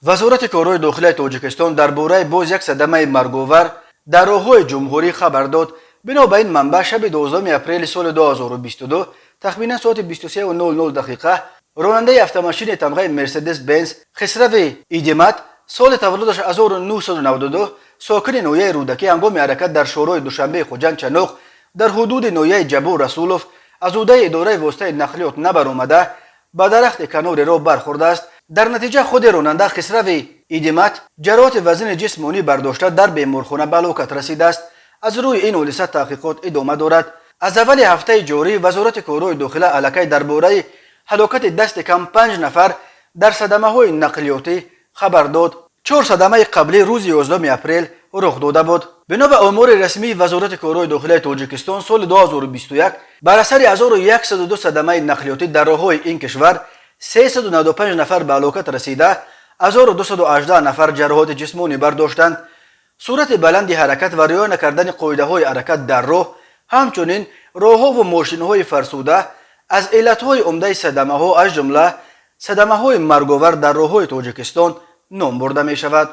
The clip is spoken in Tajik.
Вазорати корҳои дохилаи Тоҷикистон дар бораи боз як садамаи марговар дар роҳҳои ҷумҳурӣ хабар дод. Бино ба ин манбаъ, шаби 12 апрели соли 2022 тахминан соати 23:00 дақиқа ронандаи автомошини тамғаи Мерседес Бенз Хисрави Идимат, соли таваллудаш 1992, сокини ноҳияи Рӯдакӣ, ҳангоми ҳаракат дар шоҳроҳи Душанбеи Хуҷанд Чаноқ дар ҳудуди ноҳияи Ҷаббор Расулов аз ҳудуди идораи воситаи нақлиёт набаромада, ба дарахти канори роҳ бархӯрдааст. Дар натиҷа худи ронанда Хисрави Идимат ҷароҳати вазни ҷисмонӣ бардошта, дар беморхона ба ҳалокат расидааст. Аз рӯи ин ҳодиса таҳқиқот идома дорад. Аз аввали ҳафтаи ҷорӣ Вазорати корҳои дохила аллакай дар бораи ҳалокати дасти кам панҷ нафар дар садамаҳои нақлиётӣ хабар дод. Чор садамаи қаблӣ рӯзи 11 апрел рух дода буд. Бино ба омори расмии Вазорати корҳои дохилаи Тоҷикистон, соли 2021 бар асари 1102 садамаи нақлиётӣ дар роҳҳои ин кишвар 395 нафар ба ҳалокат расида, 1218 нафар ҷароҳати ҷисмонӣ бардоштанд. Суръати баланди ҳаракат ва риоя накардани қоидаҳои ҳаракат дар роҳ, ҳамчунин роҳҳову мошинҳои фарсуда аз иллатҳои умдаи садамаҳо, аз ҷумла садамаҳои марговар дар роҳҳои Тоҷикистон ном бурда мешавад.